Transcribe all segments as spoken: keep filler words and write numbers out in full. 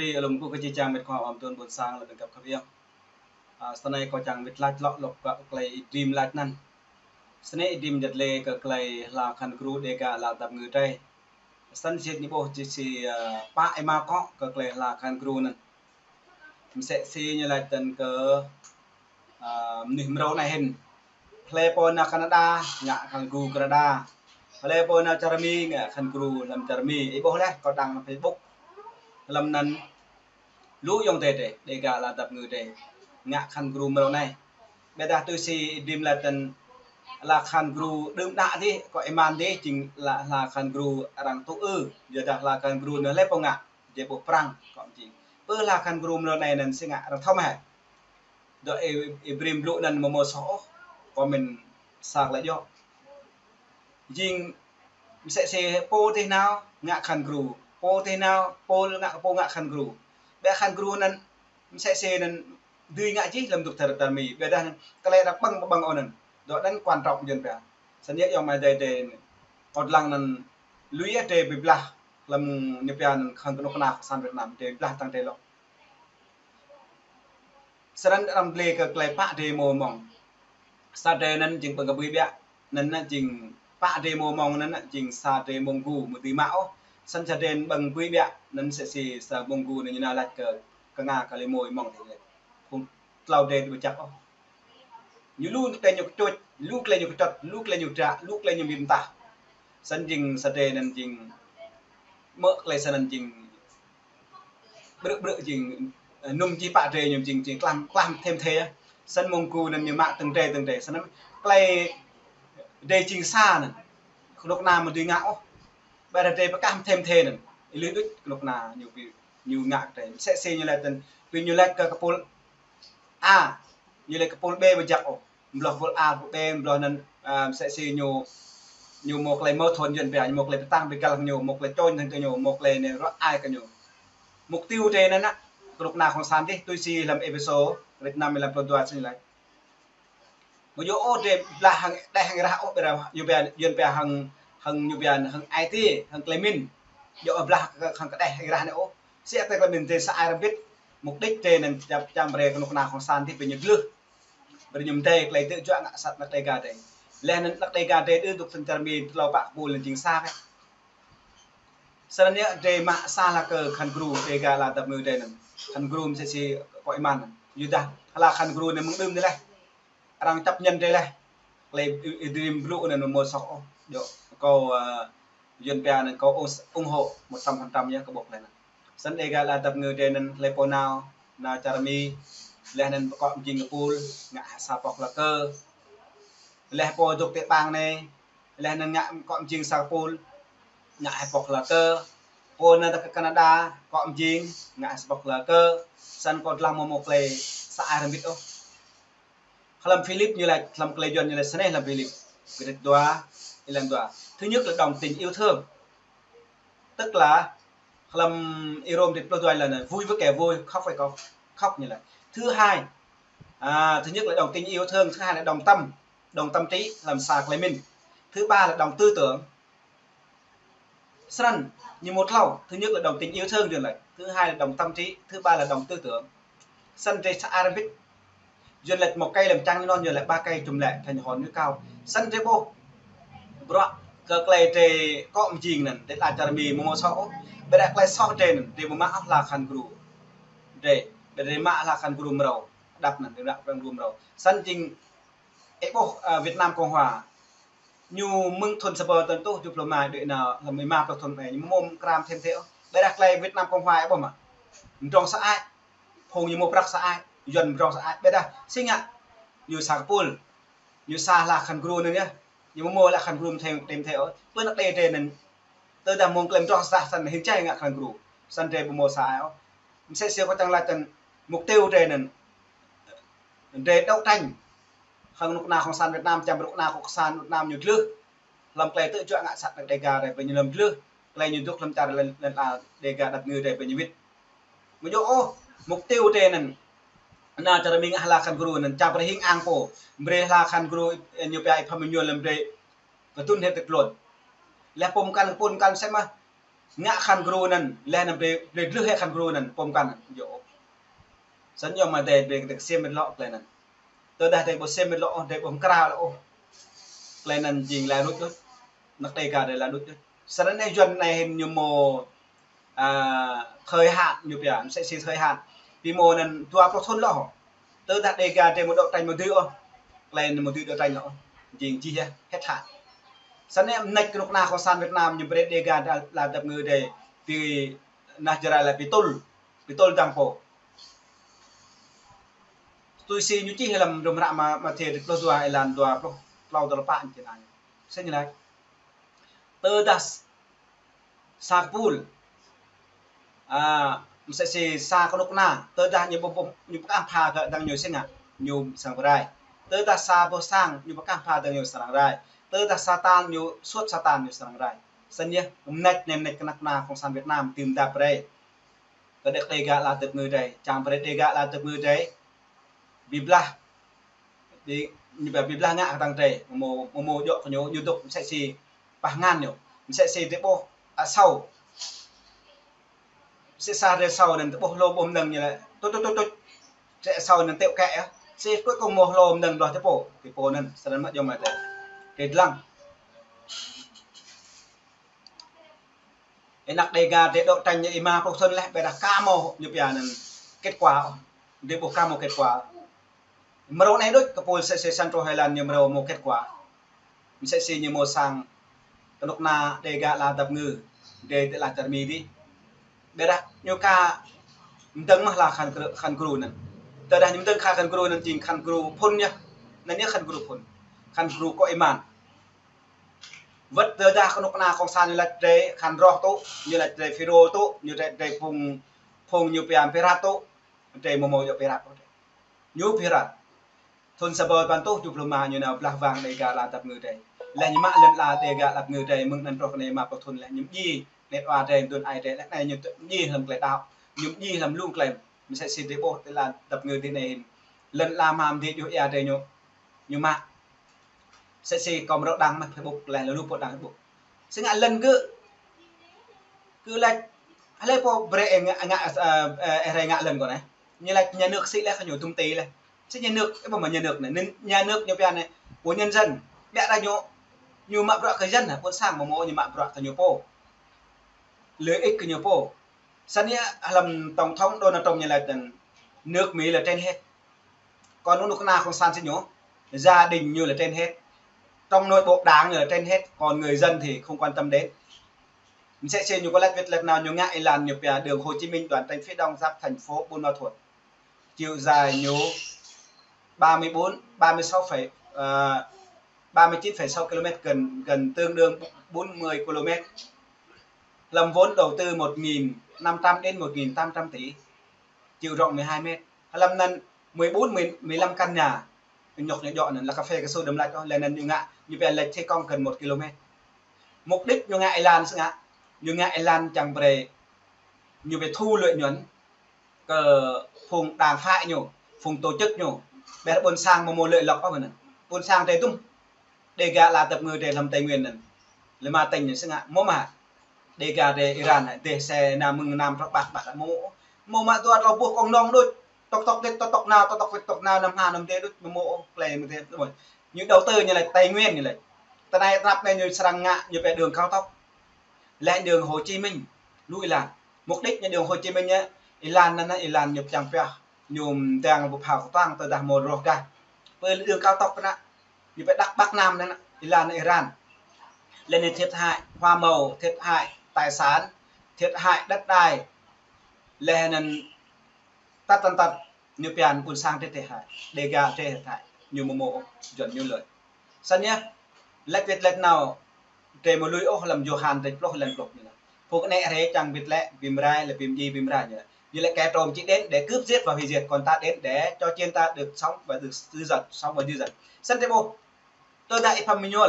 Ih lŏm kơ či čang mĕt khua ƀing tơ̆n ƀôn sang lŏm ƀing găp kơ ƀing. Ơ, snei kâo čang mĕt laĭ lŏ lŏk kơ tơlơi Ih Drim laĭ anŭn. Snei Ih Drim jăt lĕ kơ tơlơi hla khan gru Dega ala tap ngư tơi. Snăn sĭt ñu ƀuh či si, ơ, pă ih mă kŏ kơ tơlơi hla khan gru anŭn. Msĕ si ñu laĭ tơ̆n kơ, ơ, mnuih mrâo anai hĭn. Hlei pô nao Canada, ngă khan gru Canada. Hlei pô nao čar Mi, ngă khan gru hlăm čar Mi. Ih ƀuh leh, kâo đăng Facebook. Hlăm anŭn lu ayŏng adơi tơi, Dega ala tap ngư tơi, ngă khan gru mrâo anai. Ƀiădah tui si Ih Drim laĭ tơ̆n, ala khan gru đưm đă dih, kơ ih mă dih, jing ala, ala khan gru arăng tŭ ư, ƀiădah ala khan gru anŭn hlei pô ngă, djai ƀuh prăng, kơ mjing. Pơ ala khan gru mrâo anai anŭn si ngă arăng thâo mơ̆ hă. Dŏ ih, ih Drim blŭ anŭn mơ̆ mơ̆ soh ôh, kâo mĭn sa tơlơi djŏ. Jing msĕ si pô tih nao ngă khan gru, pô tih nao, pô ngă, pô ngă khan gru. Ƀiă khan gru anŭn msĕ si anŭn dưi ngă jih hlăm dŭk thar tar Mi. Ƀiădah anŭn tơlơi arăng ƀơ̆ng ƀơ̆ng ôh anŭn. Dŏ anŭn quan trọng jing ƀiă. Snăn yơh ayŏng amai adơi tơi. Kâo dlăng anŭn lui yơh tơi bi blah hlăm ñu pia anŭn khăng kơnuk kơna cộng sản Việt Nam tơi blah tăng tơi lŏ. Snăn arăng blĕ kơ tơlơi pă drơi mông mông. Sa drơi anŭn jing ƀơ̆ng kơ ƀui ƀiă, anŭn jing pă drơi mông mông anŭn jing sa drơi mông gu mơ̆ dưi mă ôh. Snăn sa drơi anŭn ƀơ̆ng ƀui ƀiă, anŭn msĕ si sa mông gu anŭn ñu nao laĭ kơ, kơ ngă kơ lĕ mông mông tơi lĕ. Phung tlâo drơi ƀu jak ôh. Ñu lu tơlơi ñu kơčŭt, lu tơlơi ñu kơčŭt, lu tơlơi ñu dră, lu tơlơi ñu mĭn mơtah. Snăn jing sa drơi anŭn jing mơ̆ tơlơi snăn jing brư̆ brư̆ jing, ơ, nŭm jih pă drơi ñu jing, jing klam, klam thêm thê. Snăn mông gu anŭn ñu mă tơ̆ng drơi tơ̆ng drơi. Snăn tơlơi drơi jing sa anŭn. Kơnuk kơna mơ̆ dưi ngă ôh. Ƀiădah drơi pơkah thêm thê anŭn. Ih lui đuč kơnuk kơna ñu bi, ñu ngă kơ drơi. Msĕ si ñu laĭ tơ̆n, bi ñu laĭ kơ kơpul A, ñu laĭ kơpul B ƀu jak ôh. Mbloh kơpul A, kơpul B, mbloh anŭn, ơ, msĕ si ñu, ñu mâo tơlơi mâu thuẫn jing ƀiă, ñu mâo tơlơi pơtăng bi găl kơ ñu, mâo tơlơi čôñ hăng kơ ñu, mâo tơlơi anai ruă ai kơ ñu. Mục tiêu drơi anŭn, kơnuk kơna cộng sản dih, tui si hlăm Êphêsô, rit năm hlăm pluh dua snăn laĭ. Mơ̆ yua ôh drơi blah hăng kơđeh hăng êrah ôh, ƀiădah ñu pia, Yuan pia hăng, hăng ñu pia hăng ai tiê, hăng tơlơi mĭn. Yua ôh blah hăng kơđeh hăng êrah anai ôh. Sĭt tơlơi mĭn drơi sa ai rơbit. Mục đích drơi anŭn čăm, čăm brơi kơnuk kơna cộng sản dih bi ñu glưh. Brơi ñu mdei tơlơi tơjuă ngă sat anăk Dega drơi. Leh anŭn anăk Dega drơi đưm dŭk tơ̆ng čar Mi tlâo pă kơpul anŭn jing sa bĕ. Snăn yơh drơi mă sa ala kơ khan gru Dega ala tap ngư drơi anŭn. Khan gru msĕ si kơ ih mă anŭn. Yua dah ala khan gru anŭn mơ̆ng đưm anai leh. Arăng chấp nhận drơi leh. Tơlơi Ih, Ih Drim blŭ anŭn mơ̆ mâo soh ôh. Djŏ kâo, ơ, Yuan pia anŭn kâo ủng, ủng hộ một trăm phần trăm yơh kơ ƀuh tơlơi anŭn. Snăn Dega ala tap ngư drơi anŭn hlei pô nao, nao čar Mi, leh anŭn pơkŏ mjing kơpul, ngă sa pŏk ala kơ. Leh pô dŏ tĕ ƀang anai, leh anŭn ngă pơkŏ mjing sa kơpul, ngă sa pŏk ala kơ. Pô nao tơ Canada, pơkŏ mjing, ngă sa pŏk ala kơ. Snăn kâo dlăng mơ̆ mâo tơlơi sa ai rơbit ôh. Hlăm Philip ñu laĭ, hlăm tơlơi Yuan ñu laĭ snei hlăm Philip. Rit dua, êlan dua. Thứ nhất là đồng tình yêu thương. Tức là hlăm Y-Rôm rit pluh dua êlan anai, vui với kẻ vui, khóc với kẻ khóc ñu laĭ. Thứ hai, à, thứ nhất là đồng tình yêu thương, thứ hai là đồng tâm, đồng tâm trí, hlăm sa tơlơi mĭn. Thứ ba là đồng tư tưởng. Snăn, ñu mâo tlâo, thứ nhất là đồng tình yêu thương, Yuan laĭ. Thứ hai là đồng tâm trí, thứ ba là đồng tư tưởng. Snăn drơi sa ai rơbit. Yuan laĭ một cây làm chăng non, Yuan laĭ ba cây trùm lại thành hòn núi cao. Snăn drơi ƀuh. Bruă kơ tơlơi drơi pơkŏ mjing anŭn, drơi ala čar Mi mơ̆ mâo soh ôh. Ƀiădah tơlơi soh drơi anŭn, drơi mơ̆ mă ôh ala khan gru. Drơi, ƀiădah drơi mă ala khan gru mrâo. Đăp anŭn, drơi mă khan gru mrâo. Snăn jing, ih ƀuh, ơ, Việt Nam Cộng Hòa. Ñu mơ̆ng thŭn sa rơbâo tơ̆n tuh, jŭp lu mai đuaĭ nao, hlăm êma pluh thŭn anai, ñu mơ̆ mâo mkra thêm thê ôh. Ƀiădah tơlơi Việt Nam Cộng Hòa ih ƀuh mơ̆. Mdrŏng sa ai. Phung ñu mâo prăk sa ai. Yuan mdrŏng sa ai. Ƀiădah, si ngă. Ñu sa kơpul. Ñu sa ala khan gru anŭn yơh. Ñu mơ̆ mâo ala khan gru thêm, thêm thê ôh. Pơ anăk Dega drơi anŭn. Tơdah mơ̆ng tơlơi mdrŏng sa ai snăn hĭn čai ngă khan gru. Snăn drơi ƀu mâo sa ai ôh. Msĕ si kâo čang laĭ tơ̆n mục tiêu drơi anŭn. Drơi đấu tranh. Hăng kơnuk kơna cộng sản Việt Nam, čăm kơnuk kơna cộng sản Việt Nam ñu glưh. Hlăm tơlơi tơjuă ngă sat anăk Dega drơi bi ñu lŏm glưh. Tơlơi ñu dŏ hlăm čar lŏn, lŏn ala Dega tap ngư drơi bi ñu wĭt. Mơ̆ yua ôh, mục tiêu drơi anŭn. Nao čar Mi ngă ala khan gru anŭn, čăm brơi hing ang pô. Brơi ala khan gru, ơ, ñu pia Y-Phan Minh Nhuần lăm drơi. Kơtŭn hĕt tơklôn. Leh pô mkăn, pô mkăn msĕ mơh. Ngă khăn gru anŭn, laih anŭn brơi, brơi glưh hĭ khăn gru anŭn, pơm kăn anŭn, yơh. Sĭt yơh mă dêh brơi kơ tơk sem mĕt lŏ klei anŭn. Tơdah dêh ƀu sem mĕt lŏ ôh, dêh ƀu mơkra lŏ ôh. Klei anŭn jing la đuč đuč. Anăk Dega dêh la đuč đuč. Sĭt anai Yuan anai hĭn ñu mơ̆, a, thời hạn ñu pia, msĕ si thời hạn. Pi mơ̆ anŭn dua pluh thŭn lŏ ôh. Tơdah Dega dêh mơ̆ đấu tranh mơ̆ dưi ôh. Klei anŭn mơ̆ dưi đấu tranh lŏ ôh. Jing jih yơh, hết hạn. Sĭt anai mơneč kơnuk kơna Cộng sản Việt Nam ñu brơi Dega đa-, la dăp ngư dêh. Pi nah Jarai la pi tŭl. Pi tŭl dăng pô. Tui si ñu čih lăm hrŏm hră Ma-, Mathiơ pluh dua êlan dua pluh klâo tơl pă ñu čih anai. Sĭt ñu laĭ. Tơdah s-, sa kơpul. A, msĕ si sa kơnuk kơna, tơdah ñu ƀu, ƀu, ñu pơkah pha kơ dăng ñu sĭt ngă, ñu srăng pơrai. Tơdah sa boh sang, ñu pơkah pha dăng ñu srăng rai. Tơdah sa tan, ñu suôt sa tan, ñu srăng rai. Sĭt yơh, mơneč anai mơneč kơnuk kơna Cộng sản Việt Nam, tơm dăp brơi. Kơ đĕk Dega la dăp ngư dêh, čang brơi Dega la dăp ngư dêh. Bi blah. Bi, ñu ba bi blah ngă kơ dăng dêh. Mơ̆ mơ̆, mơ̆ mơ̆ djơ̆ kơ ñu, ñu dŏ msĕ si pah ngăn ñu. Msĕ si dêh ƀuh asâo. Msĕ sa dêh asâo anŭn dêh ƀuh hlô ƀuh mơnơ̆ng ñu lĕ. Tŭč, tŭč, tŭč, tŭč. Msĕ asâo anŭn teo kĕ yơh. Sĭt cuối cùng mơ̆ hlô mơnơ̆ng đuaĭ tơpô. Tơpô anŭn, sĭt anŭn mă jơ̆ng mă dêh. Kơ dlăng. Anăk Dega dêh đấu tranh ñu êma pluh thŭn laih, ƀiădah ka mơ̆ ñu pia anŭn kết quả. Dêh ƀu ka mơ̆ kết quả. Mrâo anai đôč, kơpul sĕ sĕ Central Highland ñu mrâo mơ̆ kết quả. Msĕ si ñu mơ̆ sang kơnuk kơna Dega la dăp ngư, dêh tơ la čar Mi dih. Ƀiădah ñu ka mơdơ̆ng mơ̆ la khăn gru, khăn gru anŭn. Tơdah ñu mơdơ̆ng khăn, khăn gru anŭn jing khăn gru phŭn yơh. Anŭn yơh khăn gru phŭn. Khăn gru kơ êman. Wơ̆t tơdah kơnuk kơna Cộng sản ñu laĭ dêh khăn rŏh tŭ, ñu laĭ dêh FULRO tŭ, ñu laĭ dêh phung, phung ñu pia pirate tŭ, dêh mơ̆ mơ̆ yơh pirate tŭ. Ñu pirate. Thŭn sa rơbâo păn rơtuh tơjuh pluh rơma ñu nao blah wang Dega la dăp ngư dêh. Laih ñu mă lŏn la Dega la dăp ngư dêh, mơ̆ng anŭn truh kơ anai êma pluh thŭn laih ñu mdjiê, net wa dêh, mơdun ai dêh, laih anai ñu mdjiê hlăm klei đaŏ, ñu mdjiê hlăm lu klei. Msĕ si dêh ƀuh tơ la dăp ngư dih anai hĭn. Lŏn la mă mdê djuh ia dêh ñu, ñu mă. Msĕ si kâo mrâo đăng mơ̆ Facebook laih, lu pô đăng Facebook. Sĭt ngă lŏn gơ̆, gơ̆ laĭ, hlơi pô brơi ih ngă, ngă, ơ, ơ, ih rai ngă lŏn kơ anai. Ñu laĭ nhà nước sĭ laih kơ ñu tŭm ti laih. Sĭt nhà nước, ơ, ƀu mă nhà nước anai, nhà nước ñu pia anai, của nhân dân. Ƀiădah ñu, ñu mă bruă kơ dân, ƀôn sang mơ̆ mơ̆ ñu mă bruă kơ ñu pô. Lợi ích kơ ñu pô. Sĭt yơh hlăm Tổng thống Donald Trump ñu laĭ anŭn nước Mỹ là trên hết. Kơ kơnuk kơna Cộng sản sĭt ñu, gia đình ñu là trên hết. Trong nội bộ đảng ñu là trên hết, còn người dân thì không quan tâm đến. Msĕ si ñu kơ laĭ wơ̆t laĭ nao ñu ngă êlan ñu pia đường Hồ Chí Minh đoạn tránh phía đông giáp thành phố Buôn Ma Thuột. Chiều dài ñu ba mươi bốn, ba mươi sáu phẩy, ờ, ba mươi chín phẩy sáu ki-lô-mét, gần, gần tương đương bốn mươi ki-lô-mét. Hlăm vốn đầu tư một nghìn năm trăm đến một nghìn tám trăm tỷ, chiều rộng mười hai mét. Hlăm anŭn mười bốn, mười, mười lăm căn nhà. Ñu nhŏk ñu djŏ anŭn, là cà phê cao su đơ̆m laĭ ôh, laih anŭn ñu ngă, ñu pia laĭ thi công gần một ki-lô-mét. Mục đích ñu ngă êlan sĭt ngă, ñu ngă êlan čang brơi, ñu pia thu lợi nhuận kơ phung đảng phái ñu, phung tổ chức ñu, ƀiădah ƀôn sang mơ̆ mơ̆ lợi lộc ôh anŭn. Ƀôn sang dêh tŭm. Dega la dăp ngư dêh hlăm Tây Nguyên anŭn. Lima tỉnh anŭn sĭt ngă, mơ̆ mă. Dega dêh Iran, dêh xe nao mơ̆ng Nam truh Bắc, Bắc mơ̆. Mơ̆ mă dua tlâo boh kông nong đôč. Tŏk tŏk đĕt, tŏk tŏk nao, tŏk tŏk đĕt, tŏk nao, năm ha, năm dêh đôč, mơ̆ mơ̆, klei mơ̆ dêh, đôč. Ñu đầu tư ñu laĭ Tây Nguyên ñu laĭ. Tơ anai tơnap anai ñu srăng ngă, ñu pia đường cao tốc. Laih đường Hồ Chí Minh, lu êlan. Mục đích ñu đường Hồ Chí Minh ñu, êlan anŭn, êlan ñu pơčăng pioh. Ñu mơdang ƀu phao kơtuang tơdah mơ̆ rŏh gah. Pơ đường cao tốc anŭn, ñu pia Đắk Bắc Nam anŭn, êlan Iran. Laih anŭn thiệt hại hoa màu, thiệt hại tài sản, thiệt hại đất đai. Laih anŭn tơl tơl tơl, ñu pia ƀôn sang dêh thiệt hại, Dega dêh thiệt hại, ñu mơ̆ mơ̆, Yuan ñu lợi. Sĭt yơh, laĭ wơ̆t laĭ nao, dêh mơ̆ lui ôh hlăm Yôhan dêh pluh êlan pluh ñu laĭ. Phung anai rai čang wơ̆t laĭ, bim rai, laĭ bim djiê, bim rai ñu laĭ. Ñu laĭ kẻ trộm chỉ đến để cướp giết và hủy diệt, còn ta đến để cho chiên ta được sống và được dư dật, sống và dư dật. Sĭt dêh ƀuh. Tơdah ih pơmĭn ñu,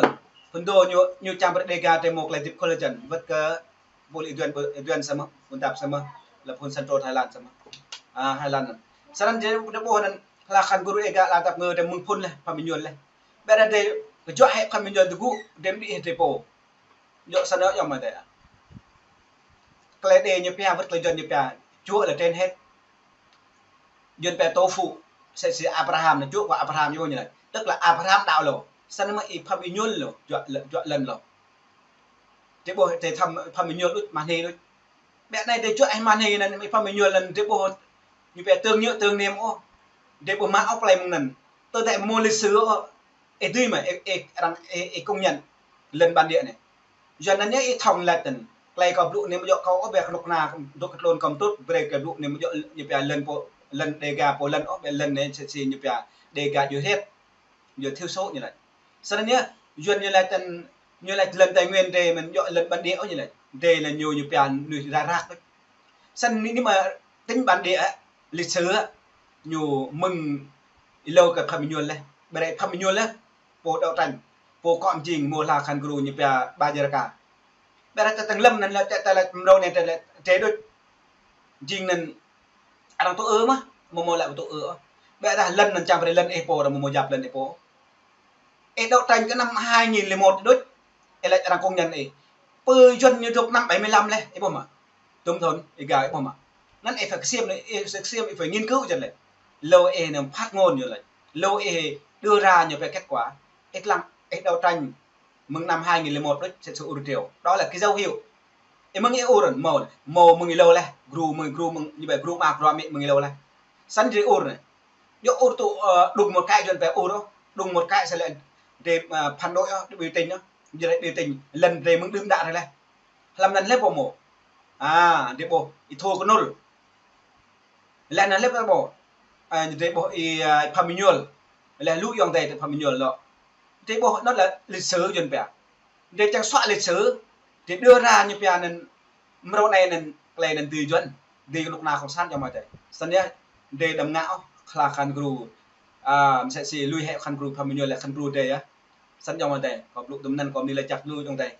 phŭn dŏ ñu, ñu čang brơi Dega dêh mơ̆ klei hơdip khul jăn, wơ̆t kơ ƀu lĕ Yuan, Yuan samơ̆, ƀôn dăp samơ̆, lĕ phŭn Central Thailand samơ̆. A, Thailand. Sĭt anŭn dêh, dêh ƀuh anŭn, la khăn gru Dega la dăp ngư dêh mơ̆ng phŭn laih, pơmĭn ñu laih. Ƀiădah dêh, kơjuă hĭ pơmĭn ñu dêh gŭ, dêh mơ̆ dih dêh pô. Djŏ sĭt anŭn yơh mă dêh. Tơlơi đe ñu pia, wơ̆t tơlơi Yuan ñu pia, Chúa là trên hết. Yuan pia tổ phụ, sẽ si Abraham, ñu Chúa của Abraham, ñu ñu laĭ. Tức là Abraham đaŏ lu. Snăn mơ̆ ih Phạm Minh Nhơn lu, juă, juă lŏn lu. Drei ƀuh, drei Phạm, Phạm Minh Nhơn đôč, mă hni đôč. Ƀĕ anai drei juă ih mă hni anăn, ih Phạm Minh Nhơn anăn, drei ƀuh, ñu pia tương nhớ tương niêm ôh. Drei ƀuh mă ôh plei mơ̆ng anăn. Tơdah mơ̆ lịch sử ôh, ih dưi mơ̆, ih, ih, arăng, ih, ih công nhận lŏn bản địa anai. Yuan anăn yơh ih thâo laĭ tăn. Klei kâo blŭ anai mơ̆ djŏ kâo ôh, ƀĕ kơnuk kơna, dŏ kơ tlôn kâo mtrŭt, brei kơ blŭ anai mơ̆ djŏ ñu pia lŏn pô, lŏn Đêga pô lŏn ôh, ƀĕ lŏn anai si, si ñu pia Đêga djŏ hriet, djŏ thiểu số ñu laĭ. Snăn yơh, Yuan ñu laĭ tăn, ñu laĭ lŏn Tây Nguyên drei mơ̆n djŏ lŏn bản địa ôh ñu laĭ. Drei là ñu, ñu pia mơnuih rai rác đôč. Snăn anai, anai mơ̆ tính bản địa, lịch sử, ñu mơ̆ng êlâo kơ Phạm Minh Nhơn leh. Ƀĕ drei Phạm Minh Nhơn leh, pô đấu tranh, pô kŏ mjing mơ̆ hla khăn gru ñu pia Bajaraka. Ƀĕ drei tơ tơ̆ng lăm anăn lĕ, tơ, tơ lĕ mrâo anai, tơ lĕ, drei đôč. Jing anăn arăng tŭ ư mơ̆, mơ̆ mơ̆ lĕ tŭ ư. Ƀĕ dah lŏn anăn čang brei lŏn ih pô, arăng mơ̆ mơ̆ yap lŏn ih pô. Ih đấu tranh kơ năm hai nghìn lẻ một đôč, ih laĭ arăng công nhận ih. Pơ Yuan ñu dŏ năm bảy mươi lăm leh, ih ƀuh mơ̆. Tŭm thŭn, ih gao, ih ƀuh mơ̆. Anăn ih phải ksiêm, ih phải ksiêm, ih phải nghiên cứu čăn lĕ. Lu ih anăn phát ngôn ñu laĭ. Lu ih đưa ra ñu pia kết quả. Ih lăng, ih đấu tranh mơ̆ng năm hai nghìn lẻ một đôč, sẽ sự ur triều. Đó là cái dấu hiệu. Ih mơ̆ng ih ur, mơ̆, mơ̆ mơ̆ng êlâo leh, gru mơ̆ng, gru mơ̆ng, ñu ƀĕ gru mă, gru mă mơ̆ng êlâo leh. Snăn drei ur anai. Djŏ ur tŭ, ơ, đùng một cái Yuan pia ur ôh, đùng một cái sẽ lĕ drei, ơ, phản đối ôh, drei biểu tình ôh. Drei biểu tình, lŏn drei mơ̆ng đưm đă drei leh. Hlăm anăn leh pô mơ̆. À, drei ƀuh, ih thâo kơnŭl. Leh anăn leh pô mơ̆. À, drei ƀuh ih, à, Phạm Minh Nhơn. Leh lu ayŏng adei tơ Phạm Minh Nhơn lŏ. Drei ƀuh anŭn là lịch sử Yuan pia. Drei čang soh lịch sử, drei đưa ra ñu pia anăn mrâo anai anăn, klei anăn dưi Yuan, dưi kơnuk kơna cộng sản ayŏng amai adei. Snăn yơh, drei đăm ngă ôh, hla khăn gru. À, msĕ si lui hĕ khăn gru Phạm Minh Nhơn lĕ khăn gru drei yơh. Snăn ayŏng amai adei, kâo blŭ tŭm anăn kâo mni laĭ čăk lu ayŏng adei.